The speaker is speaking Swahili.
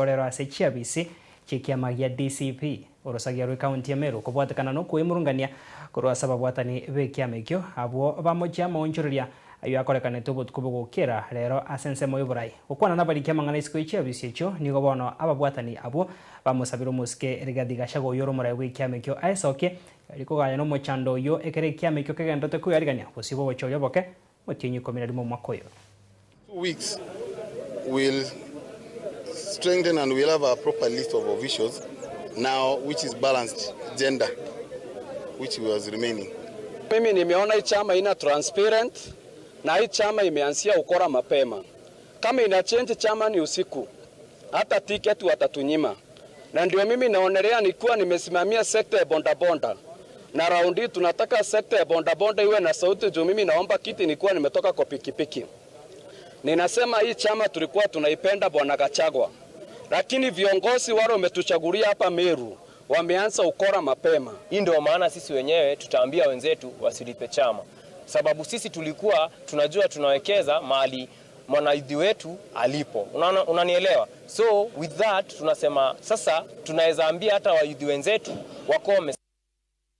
Korero ase chiabisi chi'ekiama gia DCP, orosagia rw'ekaunti ya Meru kobwatekana nokoemurungania korwa ase ababwatani b'ekiama ekio, abwo bamochie amaonchoreria ayio akorekanete obotuko bogokera rero ase ensemo y'oborai. Gokwana nabariki amang'ana isiko ye chiabisi echio, nigo bono ababwatani abwo bamosabire omosike Rigathi Gachagua oyio ore omorai bw'ekiama ekio aesokie erio kogaya nomochando oyio ekero ekiama ekio kegenderete kwearigania bosio bw'obochori oboke omotienyi 11 omwaka oyo. 2 weeks will strengthen and we'll have a proper list of officials now, which is balanced gender, which was remaining. Mimi nimeona hii chama ina transparent na hii chama imeanzia ukora mapema. Kama ina change chama ni usiku, hata tiketi watatunyima, na ndio mimi naonelea nikiwa nimesimamia sekta ya bondabonda, na raundi tunataka sekta ya bondabonda iwe na sauti juu mimi naomba kiti nikiwa nimetoka kwa pikipiki. Ninasema hii chama tulikuwa tunaipenda Bwana Gachagua, lakini viongozi wale wametuchagulia hapa Meru wameanza ukora mapema. Hii ndio maana sisi wenyewe tutaambia wenzetu wasilipe chama, sababu sisi tulikuwa tunajua tunawekeza mahali mwanaidhi wetu alipo. Unaona, unanielewa? So with that tunasema sasa tunaweza ambia hata wayouth wenzetu wakome.